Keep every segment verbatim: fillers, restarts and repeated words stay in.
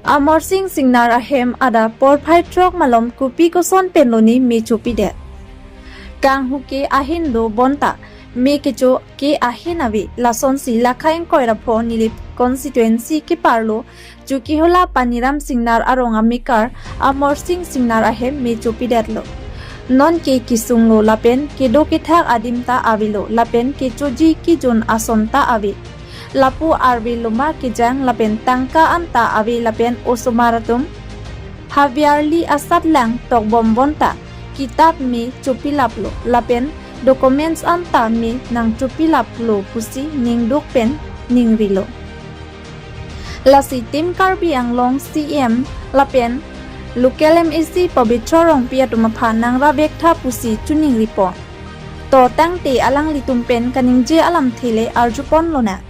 Amarsing Singnar ahem adap porphai throk malom kopi koson pen loni me chopidet. Kanghu ke ahin do bonta me kecho ke ahin ave, lasonsi Lakha ingkoi ra pho Nilip constituency keparlo Chokihola Paniram Singnar arong amekar Amarsing Singnar ahem me chopidetlo. Non ke kesunglo lapen kedo kethak adim ta avelo lapen kechoji kejun ason ta ave. Lapu arve loma kejang lapen tangka an ta ave lapen osomar atum haviarli asatlang tokbom bonta kitap me chopilaplo lapen documents an ta me nangchopilaplo pusi ningduk pen ningrilo. Lasi Team Karbi Anglong C M lapen local M A C Pabitra Rongpi atum aphan nangrap vektha pusi choningripo. To tangte alanglitum pen kaningje alamthe le arjupon lonang.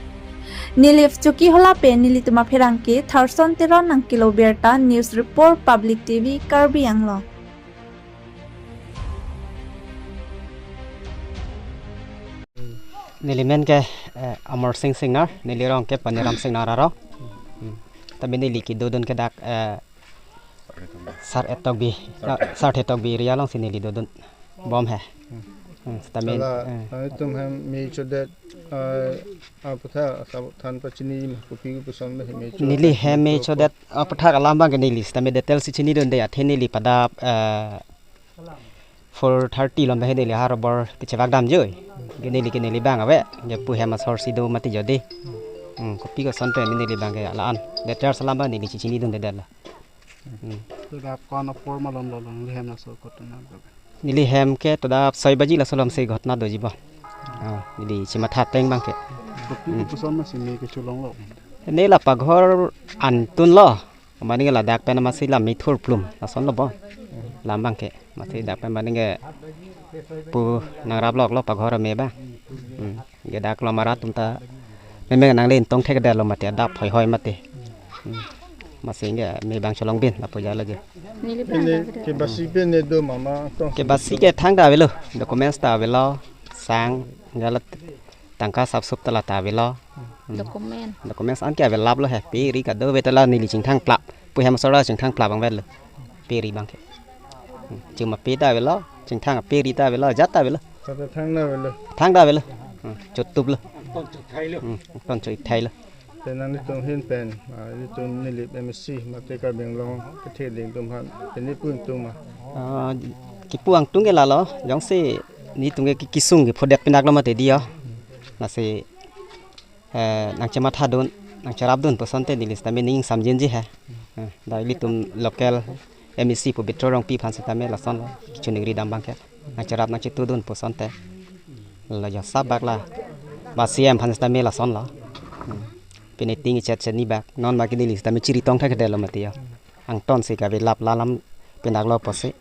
Nilip Chokihola pen nelitum apherangke Tharson Teron nangkelo birta, News Report, Public T V, Karbi Anglong. Neli men ke, eh, Amarsing Singnar, neli rong ke Paniram Singnar arong. Hmm. Tapi neli kedodun ke dak, eh, Sar Etokbi, Sar Etokbi area alongsi neli dodun bom he. Hmm. Hmm, sitame, Chala, eh. Nanglitum hem me chodet, eh, aphuthak asap than pachini ma, kopi koson ma hem me cho- Neli hem me chodet aphuthak alam abang ke neli sitame detail si chinidunde, athe neli pada, eh, four thirty lom he neli ha robor kechevak damjoi. Ke neli ke neli abang ave. Ke pu hem asor si do mati jodi. Hmm, kopi koson pen neli abang ke la-an. Detail alam abang neli chichinidunde detlo. Hmm. Ladak ko-an apor malom lo, nangli hem laso kotu nang. Neli hem ke toda soi baji laso lomsi ghotona doji bo. Ah, neli chematha ateng abang ke. Kopi koson masi me kecholonglo. Ne la paghor antunlo. Mane ke ladak pen masi la methur plum lasonlo bo. Lam abang ke masi dak pen mane ke pu nangrap loklo paghor me abang. Hmm. Ke dak lo mara atum ta meme nangli tong thekdetlo mati, adap hoi hoi mati. Hmm. Masi ke me abang cholong bin lapu jalo je. Neli Ini abang ke basi pen ne do mama tong. Ke basi ke thangta avelo, documents ta avelo, sang, galat tangka sapsup ta la ta avelo. Hmm. Document. Documents an ke avelaplo he, pe ri kado ave ta la neli chingthang plap. Pu hem asor chingthang plap abang vetlo. Pe ri abang ke. Hmm. Chuma pe ta avelo, chingthang pe ri ta avelo, jat ta avelo. Kata thangta avelo. Thangta avelo. Hmm. Chotuplo. Hmm. Ton chothailo. Pen nanglitum ahin pen, ah, ilitum Nilip M A C mate Karbi Anglong kethe ding atum aphan, pen ne pu ingtung ma? Ah, kipu ingtung ke lalo, jongsi nelitum ke kesung ke phodet pinak lo mati di yo. Lasi, eh, nangchemathadun, nangcherapdun pu asonte neli sitame ning samjinji he. Eh, dak ilitum local M A C Pabitra Rongpi aphan sitame lasonlo, choningri dam abang ke. Nangcherap nangchetudun pu asonte. La jo sabak la. Ba C M aphan sitame lasonlo. Hmm. Pine ting ichet chet ni bak. Non ma ke neli sitame chiri tong thekdetlo mati yo. Angton si kavelap la lam pinak lo pusi.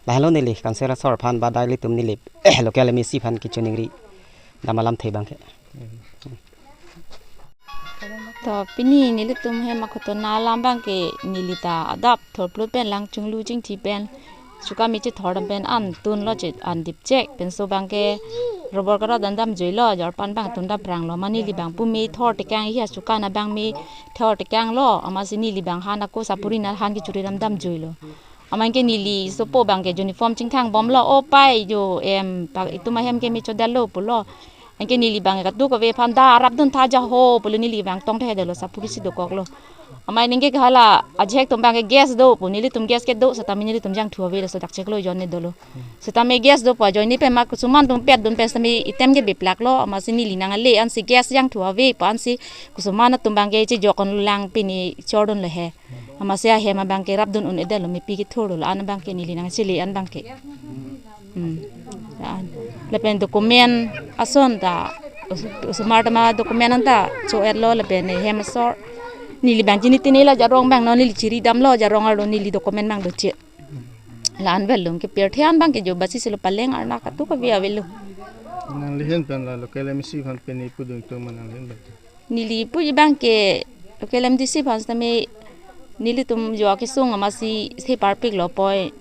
Lahelo neli council asor aphan ba dak ilitum Nilip local M A C aphan kechoningri dam alamthe abang ke. To pini nelitum hem aghotona alam abang ke neli ta adap thorplot pen lang chinglu chingthi pen suka me chethor dam pen antunlo, che andip chek pen so abang ke robor kara dan damjuilo, jorpan abang tun dapranglo, ma neli abang pu me thor tekang hi asuka na abang me thor tekanglo, amatsi neli abang han ako sapuri na han kechuri dam damjuilo. Amat ke neli sopo abang ke uniform chingthang bomlo, o pai jo em, pa itum ahem ke me chodetlo pulo. Anke neli abang kadokave aphan da rapdun tha ja ho pulo, neli abang tong thekdetlo, sapuri si dokoklo. Amat anke ke hala ajahak atum abang ke gas do pu, nelitum gas ke do, sitame nelitum jangthu ave, laso dak cheklo ajoine dolo. Sitame gas do pu ajoine pen ma kosuman atum petdun pen sitame item ke biplaklo, amatsi neli nangle ansi gas jangthu ave pu ansi kosuman atum abang ke chejok-onlo, lang pini chordunlo he. Amatsi ahem abang ke rapdun un-edetlo, mepi kethurlo, la-an abang ke neli nangchele an abang ke. Hmm. La-an. Lapen document ason ta, os-, osomar atum adocument anta cho-etlo, lapen hem asor. Neli abang chini tini la jarong abang non neli chiri damlo, jarong arlo neli document abang doche. La-an avelo, ke pirthe an abang ke jo basi silo, paleng arna kadokave avelo. Nangli ahin pen la local M A C aphan pini pudun ingtung ma nangli ahin pen? Neli puji abang ke local M D C aphan sitame nelitum jo akesung amatsi se parpiklo poi,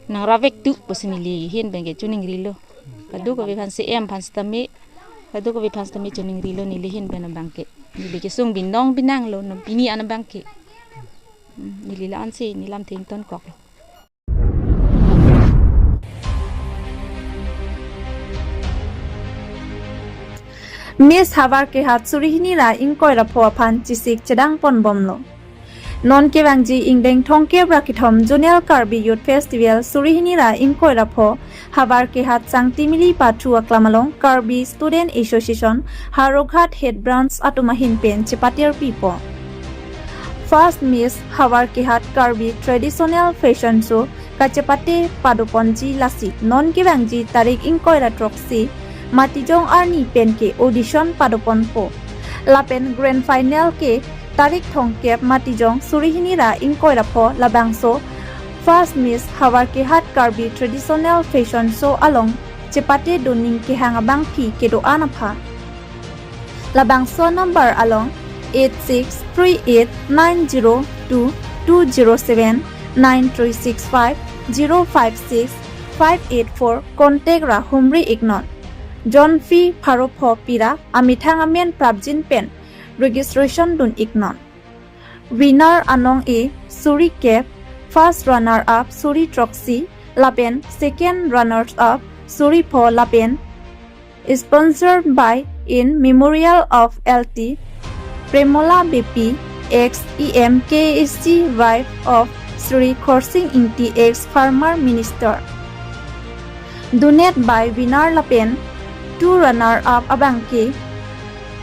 nangrap vektu pusi neli ahin pen ke choningrilo. Kadokave aphan C M aphan sitame, kadokave aphan sitame choningrilo neli ahin pen abang ke. Neli kesung binong binanglo, non pini an abang ke. Hmm, neli la-ansi nelam thengtonkok. Miss Havar Kehat suri hini ra ingkoi ra pho aphan chesik chedangponbomlo. Non kevangji ingdeng thomkep ra kethom Zonal Karbi Youth Festival suri hini ra ingkoi ra pho Havar Kehat Sangtimili Pathu Aklam along Karbi Student Association Howraghat Head Branch atum ahin pen chepatirpipo. First Miss Havar Kehat Karbi Traditional Fashion Show kachepate padoponji, lasi non kevangji tarik ingkoi ra throksi Matijong arni pen ke audition padoponpo. Lapen grand final ke tarik thomkep Matijong suri hini ra ingkoi ra pho labangso First Miss Havar Kehat Karbi Traditional Fashion Show along chepatedun ning kehang abangpi kedo-an aphan. Labangso number along eight six three eight nine zero two two zero seven, nine three six five zero five six five eight four contact ra humri iknon. Jon fee pharo pho pi ra, amethang amen prapjin pen registration dun iknon. Winner anong-e suri kep, first runner up suri throksi, lapen second runners up suri pho, lapen sponsored by in memorial of L T Premola Beypi, ex E M K S T, wife of Shri Khorsing Ingti, ex former minister. Donate by winner lapen two runner up abangke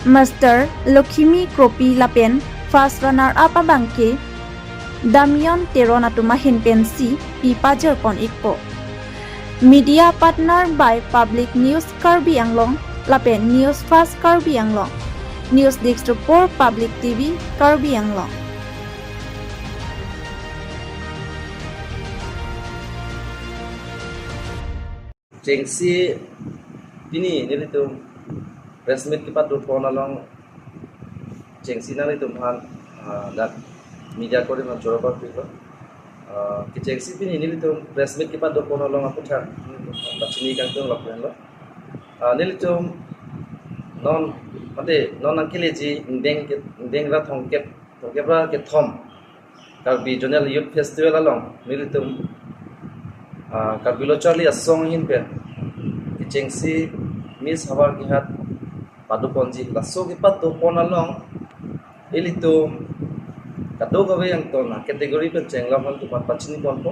Master Lokhimi Kropi lapen first runner up abangke Damion Teron atum ahin pensi pi pajirpon ikpo. Media partner by Public News Karbi Anglong lapen News Fast Karbi Anglong. News Desk Report, Public T V Karbi Anglong. Chengsi pini nelitum press meet kepadopon along chengsi nanglitum aphan, ah, dak media kori man choro pa pilo. Ah, kechengsi pini nelitum press meet kepadopon along aputhak, hmm, pachini kangtung lok lo. Ah, nelitum non, mate non nangkeleji ingdeng ke, ingdeng ra thomkep, thomkep ra kethom Karbi Zonal Youth Festival along nelitum, ah, Karbi Lo Charli Asong ahin pen kechengsi Miss Havar Kehat padoponji, laso kepadopon along ilitum kadokave angton a-category pen chenglok aphan atum aphan pachiniponpo.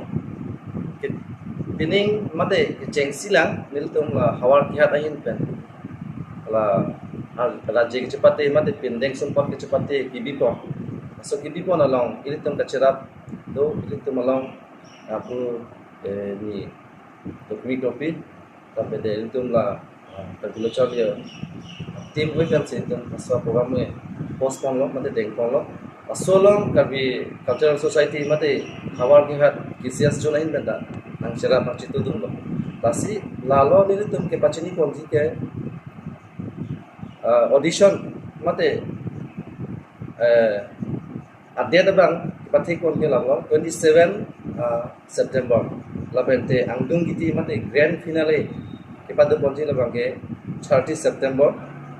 Ke-, pining mate kechengsi lang nelitum la Havar Kehat ahin pen la, ah, raje kechepate mate pindeng sumpot kechepate kebipon. Laso kebipon along ilitum kachirap do, ilitum along apu, eh, ni Lokhimi Kropi, lapen te ilitum la, ah, Karbi Lo Charli team hui pensi ilitum laso program hui postpone lo mate dengpon lo. Laso along Karbi Cultural Society mate Havar Kehat K C S Zone ahin pen ta nangcherap nangchitudun lo. Lasi lalo nelitum kepachiniponji ke, ah, audition mate, eh, a-date abang kepathekpon ke labang twenty seven, ah, September. Lapen te angdung kiti mate grand finale kepadoponji labang ke thirty September,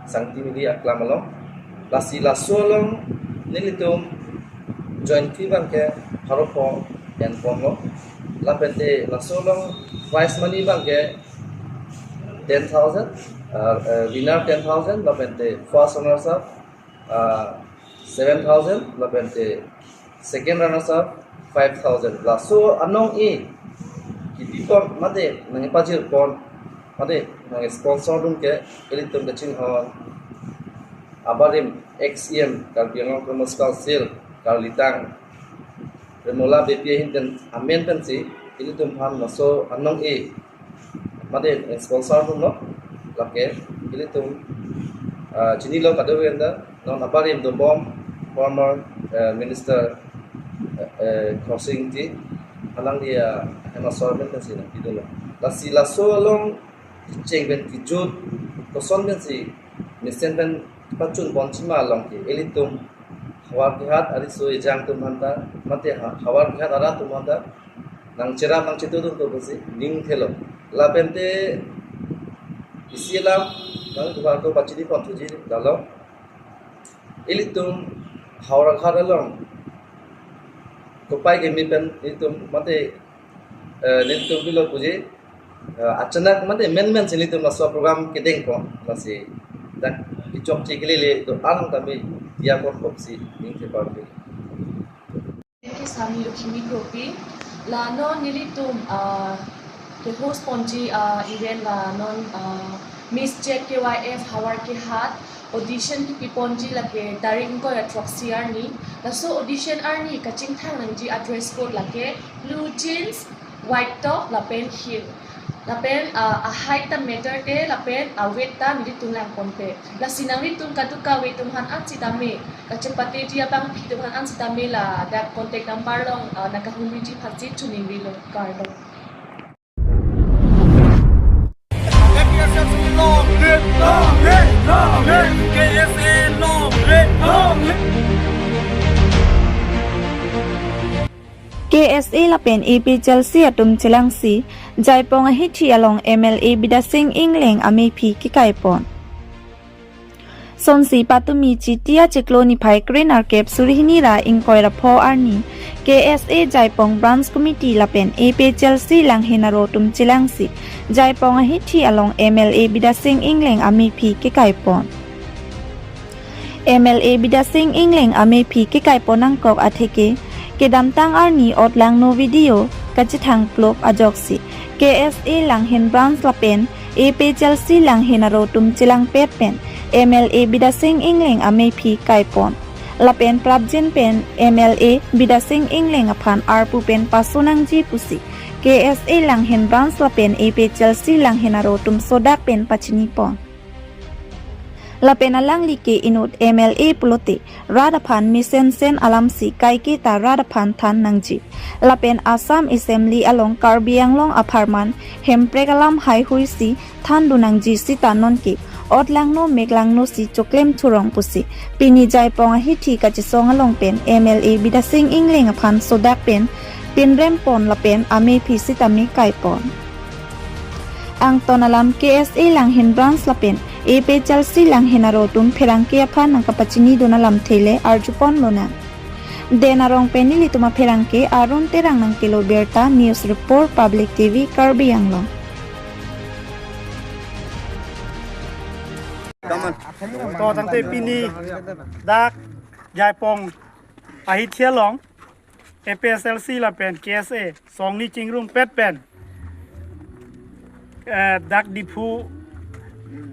Sangtimili Aklam along. Lasi laso along nelitum join fee abang ke pharo pho enpon lo. Lapen te laso along prize money abang ke ten thousand, ah, eh, winner ten thousand, lapen te first runners up, ah, seven thousand, lapen te second runners up five thousand. Laso anong-e kebipon mate nangpajirpon mate nangsponsordun ke ilitum kachinghon abarim ex E M Karbi Anglong Autonomous Council Karlitang Premola Beypi ahin pen amen pensi ilitum aphan laso anong-e mate sponsordun lo. Lake ilitum, ah, chinilo kadokave ta, non abarim dobom former, eh, minister, eh, eh, Khorsing Ingti, alangli, ah, ahem asor pen pensi nangpidun lo. Lasi laso along cheng pen kejut koson pensi mesen pen pachunponji ma along ke ilitum Havar Kehat ariso ejang atum aphanta mate ha-, Havar Kehat arat atum aphanta nangcherap nangchitudun to pusi ning thelo. Lapen te isi alam nangtumphan to pachiniponthuji lalo. Ilitum Howraghat along Kopai keme pen nelitum mate, eh, nelitum pilo puji, eh, achanak mate menmen si nelitum laso program kedengpon, lasi dak kechokche kelele do-an tame diya pon kok si ning thepar pe. Thank you, Sami Lukhimi Kropi. La non nelitum, ah, ke host ponji, ah, event la non, ah, Miss Z K Y F Howraghat audition kepi ponji lake tarik ingkoi ra throksi arni. Laso audition arni kachingthang nangji a-dress code lake blue jeans, white top lapen heel. Lapen, ah, a-height ta matter te lapen a-weight ta nelitum lang ponpe. Lasi nanglitum kadokave atum aphan an sitame, kachepate ji abangpi atum aphan an sitame ladak contact number along, ah, nangkahumriji aphansi choningrilo, kardom. A P S L C long live, long live, long live, K S A long live, long live. K S A lapen A P H L C atum chelangsi Jaipong ahithi along M L A Bidya Sing Engleng amephi kekaipon. Sonsi patumi Chiti achiklo niphai kre-nerkep suri hini ra ingkoi ra pho arni, K S A Jaipong Branch Committee lapen A P H L C Langhin aro atum chelangsi Jaipong ahithi along M L A Bidya Sing Engleng amephi kekaipon. M L A Bidya Sing Engleng amephi kekaipon nangkok atheke, kedamtang arni otlangno video kachethang plop ajoksi K S A Langhin Branch lapen A P H L C Langhin aro atum chelangpet pen M L A Bidya Sing Engleng amephi kaipon. Lapen prapjin pen M L A Bidya Sing Engleng aphan arpu pen paso nangji pusi K S A Langhin Branch lapen A P H L C Langhin aro atum sodak pen pachinipon. Lapen alangli ke inut M L A pulote rat aphan mesensen alamsi kaiketa rat aphan than nangji. Lapen Assam Assembly along Karbi Anglong apharman hemprek alam haihuisi thandun nangji sita nonke otlangno meklangno si choklem thurong pusi pini Jaipong ahithi kachesong along pen M L A Bidya Sing Engleng aphan sodak pen pinrem pon lapen amephi sitame kaipon. Angton alam K S A Langhin Branch lapen A P H L C Langhin aro atum pherangke aphan nangkapachinidun alamthe le arjupon lonang. Den arong pen nelitum apherangke Arun Terang nangkelo birta, News Report, Public T V, Karbi Anglong. To tangte pini dak Jaipong ahithi along A P H L C lapen K S A songni chingrumpet pen, eh, dak Diphu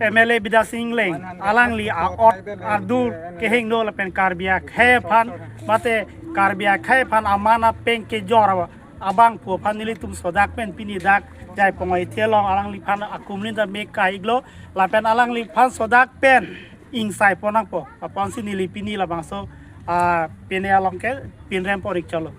M L A Bidya Sing Engleng alangli a-ot adur kehingno lapen Karbi akhei aphan mate Karbi akhei aphan aman apeng kejor abangphu aphan nelitum sodak pen pini dak Jaipong ahithi along alangliphan akumlin ta mek kaiklo lapen alangliphan sodak pen ingsai pon nangpo. Apotsi neli pini labangso, ah, pini along ke pinrem pon-ik cholo.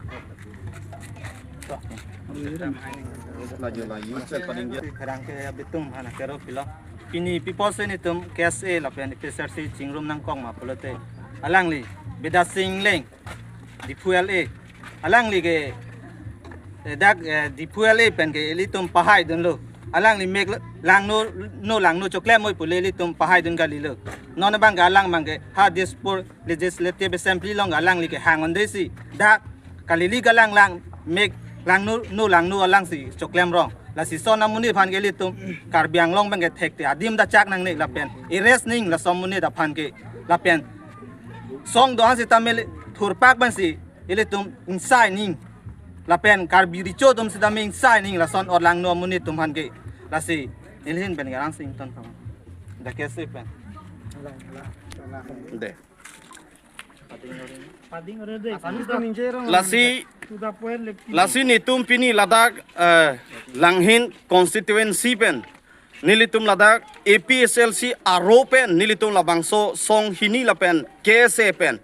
Pherangke abitung hana kero pilo. Pini pi apotsi nelitum K S A lapen A P H L C chingrum nangkok ma pulote, alangli Bidya Sing Engleng, Diphu L A. Alangli ke, eh, dak, eh, Diphu L A pen ke ilitum pahaidunlo. Alangli mek langno, no langno choklem oi pule ilitum pahaidun kalilo. Non abang ke alang abang ke ha Dispur Legislative Assembly along alangli kehang-un-e si dak kalili kalang lang mek langno, no langno alangsi choklem rong. Lasi lason amonit aphan ke ilitum Karbi Anglong abang ke thekte adim dachak nangne lapen arrest ning lason amonit aphan ke lapen song do-an sitame le thurpak abangsi ilitum ingsai ning. Lapen Karbi Recho atum sitame ingsai ning lason otlangno amonit atum aphan ke. Lasi neli ahin pen ke arang sing ton kama. Dak K S A pen. De. Lasi, lasi nelitum pini ladak, eh, Langhin constituency pen nelitum ladak A P H L C aro pen nelitum labangso song hini lapen K S A pen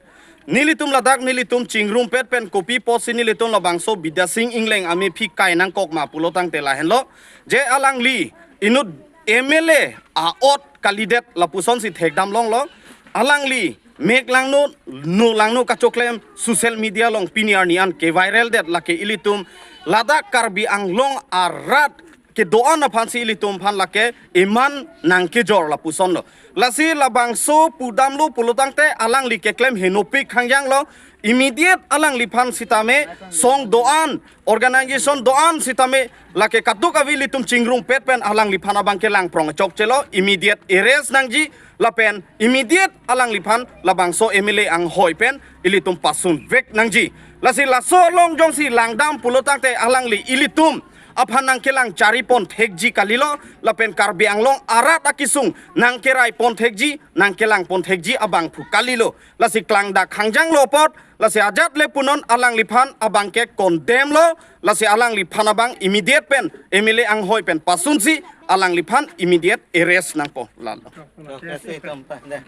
nelitum ladak nelitum chingrumpet pen kopi apotsi nelitum labangso Bidya Sing Engleng amephi kai nangkok ma pulo tangte lahenlo. Je alangli inut M L A a-ot kalidet lapusonsi thekdam longlo. Alangli mek langno, no langno kachoklem social media along pini arni an ke-viral det lake ilitum ladak Karbi Anglong arat kedo-an aphansi ilitum aphan lake iman nangkejor lapusonlo. Lasi labangso pudamlo pulo tangte alangli keklem henopik hangjanglo. immediate alangliphan sitame song do-an, organization do-an sitame lake kadokave ilitum chingrumpet pen alangliphan abang kelang prong chokchelo, immediate arrest nangji, lapen immediate alangliphan labangso M L A anghoi pen ilitum pasunvek nangji. Lasi laso along jongsi langdam pulo tangte alangli ilitum aphan nangkelang charipon thekji kalilo, lapen Karbi Anglong arat akesung nangkerai pon thekji, nangkelang pon thekji abangphu kalilo. Lasi klangdak hangjanglo apot, lasi ajat le punon alangliphan abang ke condemn lo, lasi alangliphan abang immediate pen M L A anghoi pen pasunsi alangliphan immediate arrest nangpo lalo. Oke, sih, itu, Pak. Dah.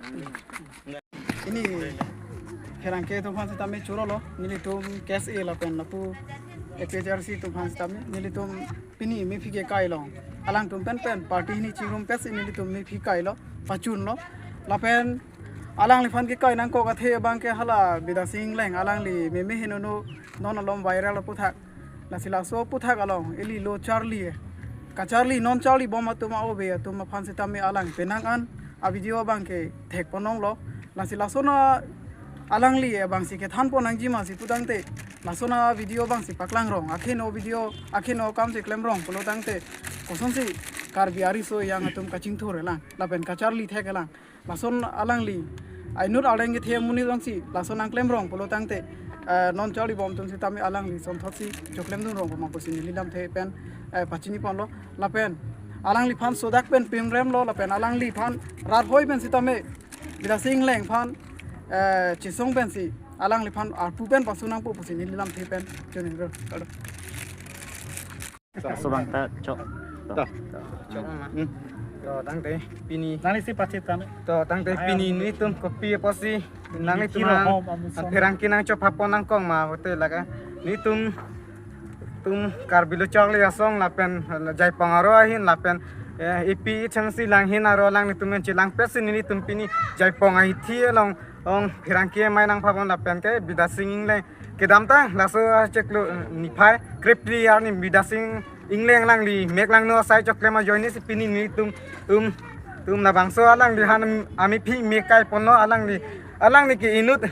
Ini pherangke atum aphan sitame chorolo, nelitum K S A lapen lapu A P H L C atum aphan sitame, nelitum pini mephi kekai along, alangtum pen pen party hini chingrumpetsi nelitum mephi kailo, pachunlo. Lapen alangliphan kekai nangkok athe abang ke hala Bidya Sing Engleng, alangli meme henono non alom viral aputhak. Lasi laso aputhak along ili lo charli, kacharli non charlibom atum a-ove atum aphan sitame alang penang an a-video abang ke thekpon longlo. Lasi lason alangli abangsi kethan pon nangji masi pu tangte, lason a-video abangsi paklang rong, akheno video, akheno akam si klem rong pulo tangte, kosonsi Karbi ariso yang atum kachingthur elang lapen kacharli thek elang, lason alangli ainut areng kethe amonit alongsi lason nangklem rong pulo tangte, eh, non charlibom atum sitame alangli sonthotsi choklem dun rong pama pusi neli lamthe pen, eh, pachini ponlo. Lapen alangliphan sodak pen pinremlo, lapen alangliphan rat hoi pen sitame Bidya Sing Engleng aphan, eh, chesong pensi alangliphan arpu pen pasun nangpo pusi neli lamthe pen choningro. Laso abang ta chok. To. To. Hmm. To, tangte pini. Nangli si pachit kami. To, tangte pini nelitum kopi apotsi nanglitum hero an, home amuson. Pherangke nangchopha pon nangkok ma pulote lake nelitum, tum Karbi Lo Charli Asong lapen Jaipong aro ahin lapen, eh, A P H L C lang ahin aro alanglitum pen chelangpetsi nelitum pini Jaipong ahithi along ong pherangke amei nangpha pon lapen ke Bidya Sing Engleng kedamtang laso achiklo, eh, niphai krephli arni Bidya Sing Engleng alangli mek langno asai choklem ajoinesi pini nelitum, tum, tum labangso alangli aphan amephi mek kai ponlo, alangli, alangli ke inut,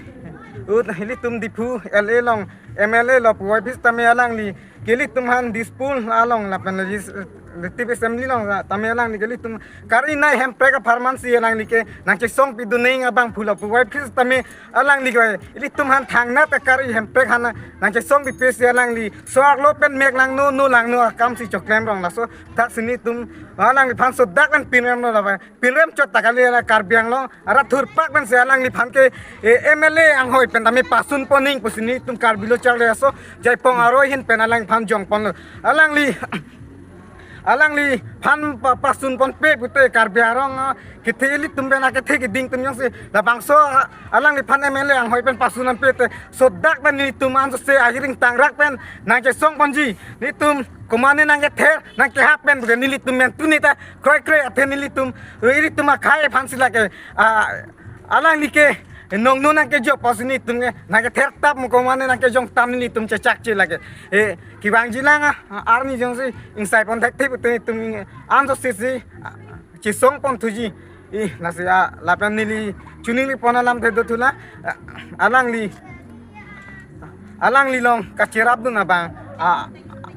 ut ilitum Diphu L A along M L A lo puvoiphit sitame alangli ke ilitum aphan Dispur along lapen Legislative Assembly along tame alangli ke ilitum kari nei Hemprek apharman si alangli ke nangchesong pidun nang abangphu lo puvoiphit sitame alangli ke ilitum aphan thangnat akari Hemprek aphan nangchesong pipesi alangli so-arlo pen mek langno, no langno akam si choklem rong, laso thaksi nelitum alangliphan sodak pen pinremlo lapen pinrem chot ta kali, la Karbi Anglong arat thurpak pensi alangliphan ke, eh, M L A anghoi pen tame pasun pon nang pusi nelitum Karbi Lo Charli Aso Jaipong aro ahin pen alangliphan jong ponlo. Alangli, alangliphan pa-, pasun ponpe pulote Karbi arong, ah, kethe ilitum pen akethe keding atum jongsi labangso, ah, alangliphan M L A anghoi pen pasun nangpete sodak pen nelitum ansose ahiring tangrak pen nangchesong ponji, nelitum komane nangkether nangkehap pen puke nelitum men tuni ta kroikre athe nelitum, ilitum akhei aphansi lake, ah, alangli ke nongno nangkejok pusi nelitum ke nangkether tap mo komane nangkejong tam nelitum chechakche lake. Eh, kevangji lang, ah, arni jongsi ingsai pon thekthe pulote nelitum ansose si, ah, chesong pon thuji. Ih, lasi, ah, lapen neli choningri pon alamthe do thu la, ah, alangli, alangli along kacherap dun abang, ah,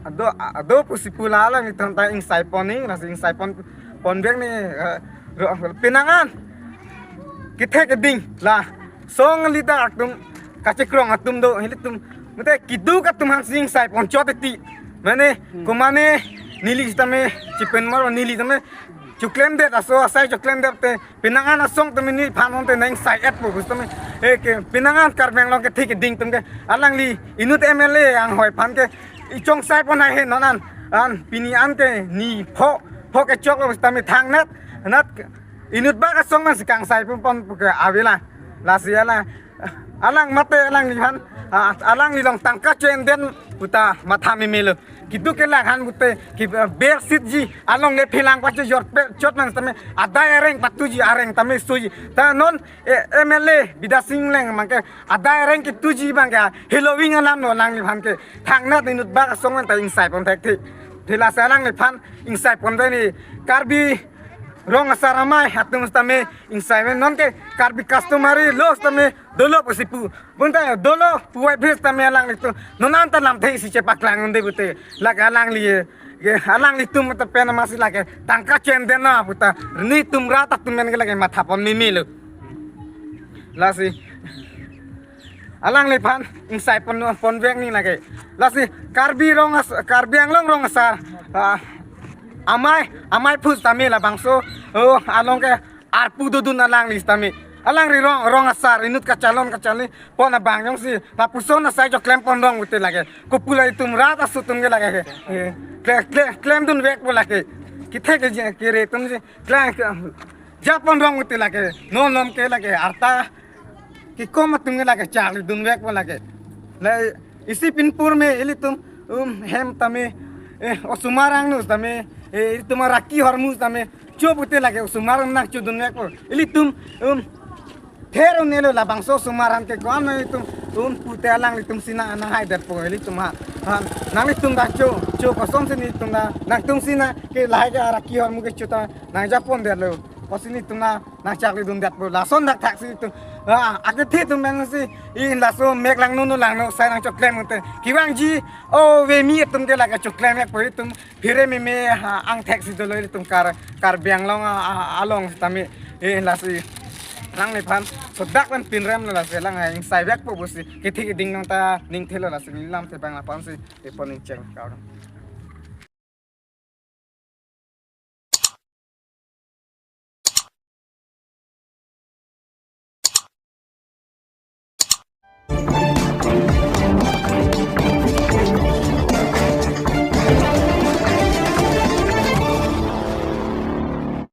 do, ah, do pusi pu la alanglitum ta ingsai pon nang, lasi ingsai pon, ponvek nang, eh, ro, penang an kethe keding la song leader atum, kachekrong atum do, ilitum mate keduk atum aphansi ingsai pon chot titi. Mane, hmm, komane neli sitame chipen maro, neli tame choklemdet, aso asai choklemdet te penang an asong tame neliphan onte nang ingsai-etpo pusitame, eh, ke penang an Karbi Anglong kethe keding atum ke alangli inut M L A anghoi aphan ke ichongsai pon hai he non an, an pini an ke ni pho, pho kechoklo pusitame thangnat, nat inut bak asong nangsi kangsai pon pon puke avela. Lasi ala, alang mate alangliphan, ah, alangli along tangka che-en den puta matha memelo. Keduk kelak aphan pulote ke, ah, bersitji, along le phelang pachojor pe chot nang sitame adai areng patuji, areng tame soji. Ta non, eh, M L A Bidya Sing Engleng abang ke adai areng ketuji abang ke, ah, heloving alam lo alangliphan ke. Thangnat inut bak asong anta ingsai pon thekthe. Thela si alangliphan ingsai pon dei ni Karbi Rong asar amei atum sitame ingsai pen, non ke Karbi customary law sitame dolo pusi pu. Bonta dolo puvoiphit sitame alanglitum non anta lamthe isi chepaklang un-e pute. Lake alangli, ke alanglitum ta pen amatsi lake tangka chen den na puta, nelitum rat atum pen ke lake mathapon meme lo. Lasi alangliphan ingsai pon, ponvek ni lake. Lasi Karbi rong as-, Karbi Anglong rong asar, ah, amei, amei aphu sitame labangso, oh, along ke arpu dodun alangli sitame. Alangli rong, rong asar inut kachalon kacharli pon abang jongsi lapuson asai choklem pon rong pute lake, kopu la itum rat aso atum ke lake, eh, kle-, kle-, klemdunvekpo lake. Kethe ke je, kere atum je klem, klem japon rong pute lake. Non non ke lake arta kekom atum ke lake charlidunvekpo lake. La isi pinpur me ilitum, um, hem tame, eh, osomar angno tame, eh, ilitum araki ahormu tame cho pute lake osomar nangchodunvekpo. Ilitum, um, ther un-elo labangso osomar an ke ko-an ilitum, um, pute alanglitum si nang, nanghaidetpo ilitum ha. Ha, nanglitum ta cho, cho kosonsi nelitum ta, nangtum si nang ke lahai ke araki ahormu ke cho ta nangjapondetlo. Kosi nelitum ta nangcharlidundetpo. Lason thakthak si itum, ah, akethe atum pensi, in laso mek langno no langno asai nangchoklem ute. Kevangji, o, vemi atum ke lake choklem-ekpo itum. Phere meme, ha, angthek si dolo itum Kar-, Karbi Anglong, ah, ah, along sitame, eh, lasi alangliphan sodak pen pinrem lo lasi alang, ah, ingsaivekpo pusi kethe keding nang ta ningthelo lasi neli lamthe abang lapu-ansi epon ingcheng kau.